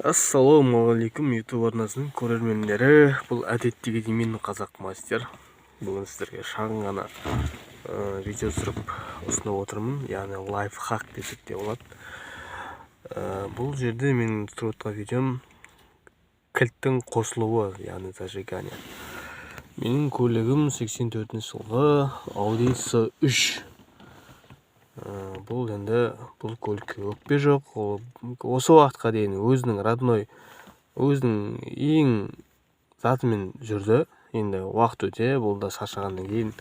Ассалаумағалейкум, YouTube арнасының көрермендері! Бұл әдеттегідей мен, Қазақ Мастер. Бүгін сіздерге шағын ғана видео түсіріп ұсынып отырмын, яғни лайфхак десек те болады. Бұл жерде менің түсіріп отқан видеом кілттің қосылуы, яғни зажигание. Менің көлігім 84 жылғы Audi S3. Бұл енді, бұл көлікке өкпе жоқ, ол осы уақытқа дейін өзінің родной, өзінің ең затымен жүрді. Енді уақыт өте бұл да шаршағаннан кейін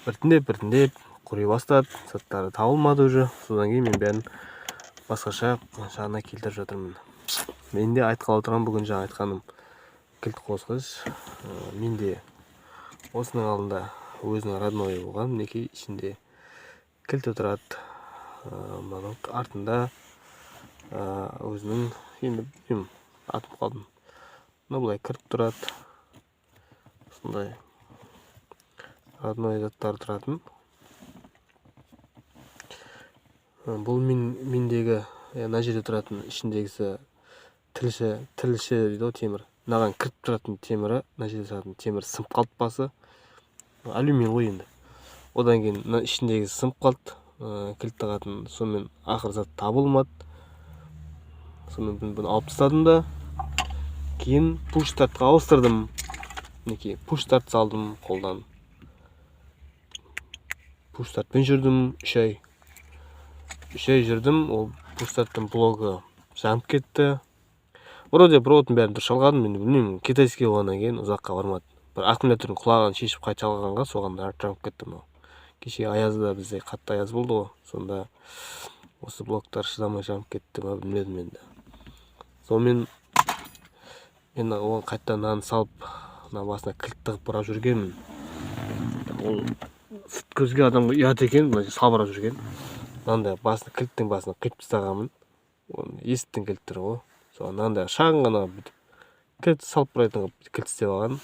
біртіндеп біртіндеп құри бастады, заттары табылмады уже. Содан кейін мен бәрін басқаша жағына келтіріп жатырмын. Менде айтқалы отырған бүгін жаңа айтқаным кілт қосқыш. Менде осының алдында өзінің родной болған, мінекей, ішінде кілт отырады. Мынаның артында өзінің, енді білмеймін, атып қалдым, мынау былай кіріп тұрады, осындай родной заттар тұратын. Бұл мендегі мына жерде тұратын ішіндегісі тілші, тілші дейді ғой, темір, мынаған кіріп тұратын темірі, мына жерде тұратын темір сынып қалды, басы алюминий ғой енді. Одан кейін мына ішіндегісі сынып қалды, кілт тағатын. Сонымен ақыры зат табылмады. Сонымен бұны алып тастадым да, кейін пуш стартқа ауыстырдым. Мінекей, пуш старт салдым қолдан. Пуш стартпен жүрдім 3 ай, 3 ай жүрдім. Ол пуш старттың блогы жанып кетті. Вроде проводтың бәрін дұрыс жалғадым, енді білмеймін, китайский болғаннан кейін ұзаққа бармады. Бір аккумулятордың құлағын шешіп қайта жалғағанға, соған жанып кетті. Мынау кеше аязда, бізде қатты аяз болды ғой, сонда осы блоктар шыдамай жанып кетті ма, білмедім енді. Сонымен мен оған қайтадан мынаны салып, мына басына кілт тығып бұрап жүргенмін. Ол сырт көзге адамға ұят екен, мына салбырап жүрген. Мынандай басына, кілттің басына қиып тастағанмын. Оны есіктің кілттері ғой, соған мынандай шағын ғана бүйтіп кілт салып бұрайтын қылып кілт істеп алған.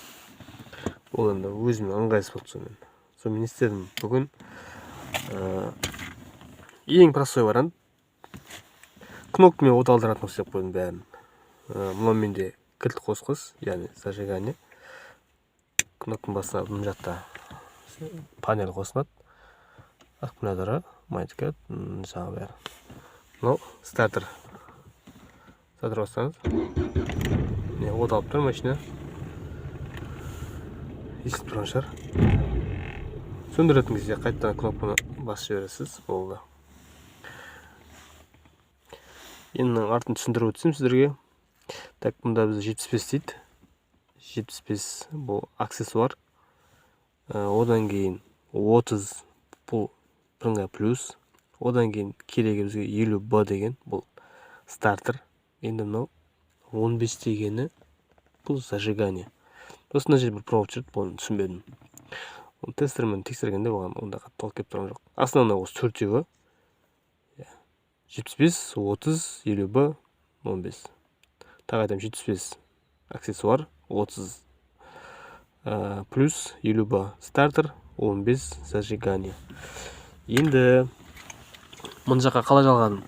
Ол енді өзіме ыңғайсыз болды. Сонымен не істедім бүгін? Ең простой вариант, кнопкамен от алдыратын істеп қойдым бәрін. Мынау менде кілт қосқыш, яғни зажигание. Кнопканы басса, мына жақта панель қосылады, аккумуляторы, маятнигі, жаңағы бәрі. Мынау стартер. Стартер бассаңыз, міне, от алып тұр машина, естіп тұрған шығар. Сөндіретін кезде қайтадан кнопканы басып жібересіз, болды. Енді мынаның артын түсіндіріп өтсем сіздерге. Так, мұнда бізде 75 дейді. 75 бұл аксессуар. Одан кейін 30, бұл бірыңғай плюс. Одан кейін керегі бізге 50 б деген, бұл стартер. Енді мынау 15 дегені бұл зажигание. Сосын мына жерде бір провод жүрді, бұны түсінбедім. Оны тестермен тексергенде оған ондай қатты толық келіп тұрған жоқ. Основной осы төртеуі: 75, 30, 50 б, 15. Тағы айтамын: 75 аксессуар, 30 плюс, 50 б стартер, 15 зажигание. Енді мына жаққа қалай жалғадым?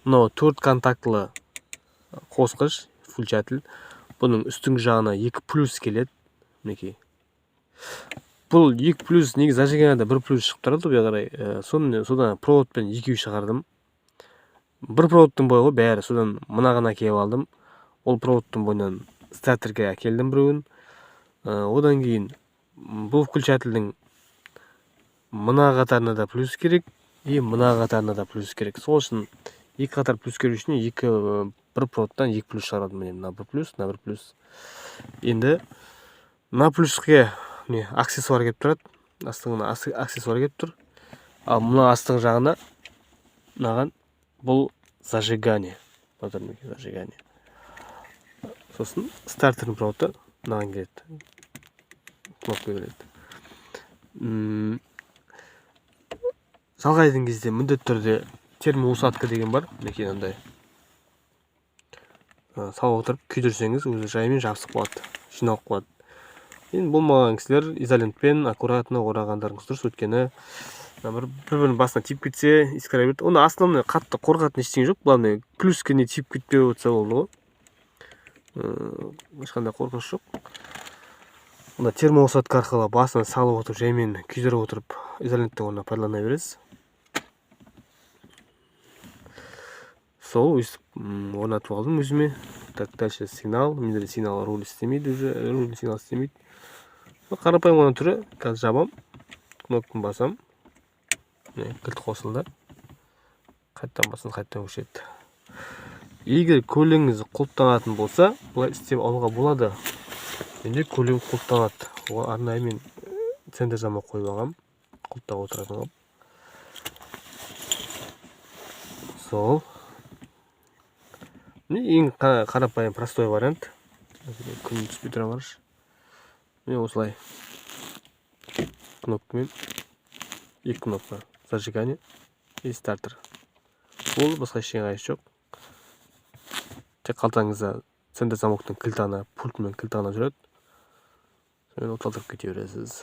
Мынау төрт контактылы қосқыш, включатель. Бұның үстіңгі жағына екі плюс келеді, мінекей. Бұл екі плюс негізі зажиганияда бір плюс шығып тұрады ғой бері қарай. Соны содан проводпен екеу шығардым. Бір проводтың бойы ғой бәрі. Содан мынаған әкеліп алдым, ол проводтың бойынан стартерге әкелдім біреуін. Одан кейін бұл включательдің мына қатарына да плюс керек и мына қатарына да плюс керек. Сол үшін екі қатар плюс келу үшін екі, бір проводтан екі плюс шығарадым. Міне, мына бір плюс, мына бір плюс. Енді мына плюске, міне, аксессуар келіп тұрады, астыңына аксессуар келіп тұр. Ал мына астыңғы жағына, мынаған, бұл зажигание, зажигание. Сосын стартердің проводы мынаған келеді, кнопка келеді. Жалғайтын кезде міндетті түрде термоусадка деген бар, мінекей, мынандай салып отырып күйдірсеңіз, өзі жаймен жабысып қалады, жиналып қалады. Енді болмаған кісілер изолентпен аккуратно орағандарыңыз дұрыс, өйткені бір бірінің басына тиіп кетсе, искра береді. Оны основной қатты қорқатын ештеңе жоқ, главное, плюске не тиіп кетпей отырса болды ғой. Ешқандай қорқыныш жоқ. Мына термоусадка арқылы басына салып отырып, жаймен күйдіріп отырып, изоленттің орнына пайдалана бересіз. Сол өйстіп орнатып алдым өзіме. Так, дальше сигнал. Менде сигнал руль істемейді уже, руль сигнал істемейді. Қарапайым ғана түрі. Қазір жабам, кнопканы басам, міне, кілт қосылды. Қайтадан бассам, қайтадан өшеді. Егер көлігіңіз құлыптанатын болса, былай істеп алуға болады. Менде көлігім құлыптанады, оған арнайы мен центр замок қойып алғанмын, құлыптап отыратын қылып. Сол міне, ең қарапайым, простой вариант. Күн түспей тұра қарашы. Міне, осылай кнопкамен, екі кнопка: зажигание и стартер. Болды, басқа ештеңе қажеті жоқ. Тек қалтаңызда центр замоктың кілті ғана, пультімен кілті ғана жүреді. Сонымен оталдырып кете бересіз.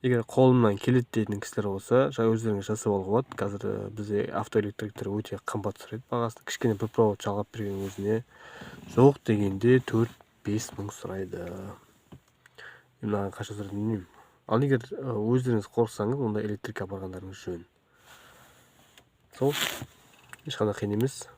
Егер қолымнан келеді дейтін кісілер болса, өздеріңіз жасап алуға болады. Қазір бізде автоэлектриктер өте қымбат сұрайды бағасын. Кішкене бір провод жалғап берген өзіне жоқ дегенде 4-5 мың сұрайды. Мен мынаған қанша сұрайтынын білмеймін. Ал егер өздеріңіз қорықсаңыз, онда электрикке апарғандарыңыз жөн. Сол, ешқандай қиын емес.